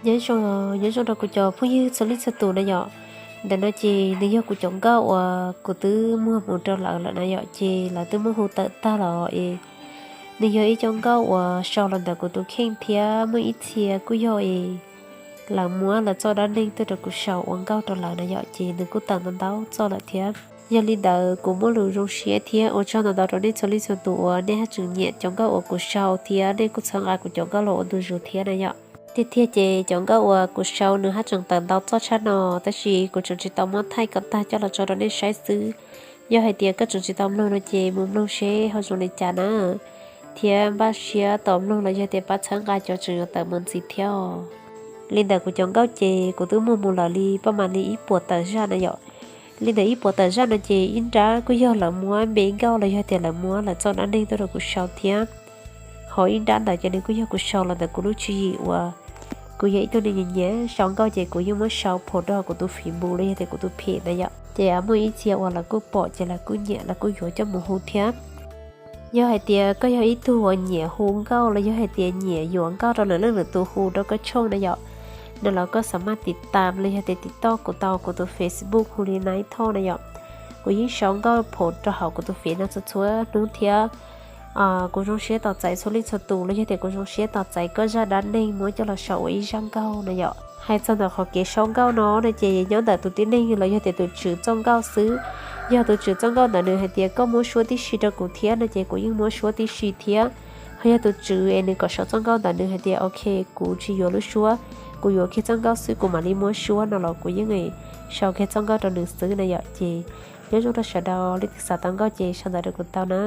Nyob zoo, nyob zoo rau kuv cov phooj ywg txhua leej txhua tus na yom. Ntawm no ces nws yog kuv cov nkauj uas kuv twb muag mus rau lawv lawm na yom, ces lawv twb muab hu tawm tag los es nws yog ib cov nkauj uas sau los ntawm kuv tus kheej thiab muaj ib txhia kuj yog es lawv muab lawv txoj dab neeg tuaj rau kuv sau ua nkauj rau lawv na yom, ces nws kuj tawm ntau ntau txoj lawm thiab. Yog li ntawd kuv muaj lus zoo siab thiab ua tsaug ntau ntau rau nej txhua leej txhua tus uas nej haj tseem nyiam cov nkauj uas kuv sau thiab nej kuj txhawb nqa kuv cov nkauj los ua ntu zus thiab na yom. Tiag tiag ces cov nkauj uas kuv sau nws haj tseem tawm ntau txoj tshaj no, tab sis kuv tseem tsis tau muab thaij kom tag coj los tso rau nej saib xwb. Yog hais tias koj tseem tsis tau mloog no ces mus mloog seb ho zoo li cas na. Thiab npaj siab tos mloog los yog tias pab txhawb nqa cov tseem yuav tawm mus ntxiv thiab os. Li ntawm kuv cov nkauj ces kuv twb muag mus lawm li paj mam li ib puas tawm zaj na yom. Li ntawm ib puas tawm zaj no ces ib nrab kuj yog lawv muab npe nkauj los yog tias lawv muab lawv txoj dab neeg tuaj rau kuv sau thiab. Ho ib nrab ntawd ces nws kuj yog kuv sau los ntawm kuv lub tswv yim uas kuv yog ib tug neeg nyiam nyiam sau nkauj ces kuv yeej muab sau post rau kuv tus Facebook los yog tias kuv tus phem na yom. Ces muaj ib txhia uas lawv kuj pom ces lawv kuj nyiam lawv kuj yuav coj mus hu thiab. Yog hais tias koj yog ib tug uas nyiam hu nkauj los yog hais tias nyiam yuav nkauj rau lwm leej lwm tus hu rau koj tshooj na yom, no los koj xam maj tiv tam los yog tias tiv toj kuv tau kuv tus Facebook hu li Night Talk na yom. Kuv yeej sau nkauj post rau hauv kuv tus fev no txhua txhua hnub thiab. Kuv zoo siab tos txais txhua leej txhua tus los yog tias kuv zoo siab tos txais koj zaj dab neeg muab coj los sau ua ib zaj nkauj na yom. Hais txog ntawm qhov kev sau nkauj no no ces nyob ntawm tus tib neeg los yog tias tus tswv txoj nkauj xwb. Yog tus tswv txoj nkauj ntawd nws hais tias koj muab suab tib si rau kuv thiab no ces kuv yeej muab suab tib si thiab. Ho yog tus tswv es nws kom sau txoj nkauj ntawd nws hais tias ok, kuv tsis yuav lub suab, kuv yuav kiag txoj nkauj xwb kuv mam li muab suab no los kuv yeej sau kiag txoj nkauj rau nws xwb na yom. Ces nyob zoo rau sawv daws leej twg xav tau nkauj ces sau ntawv rau kuv tau na.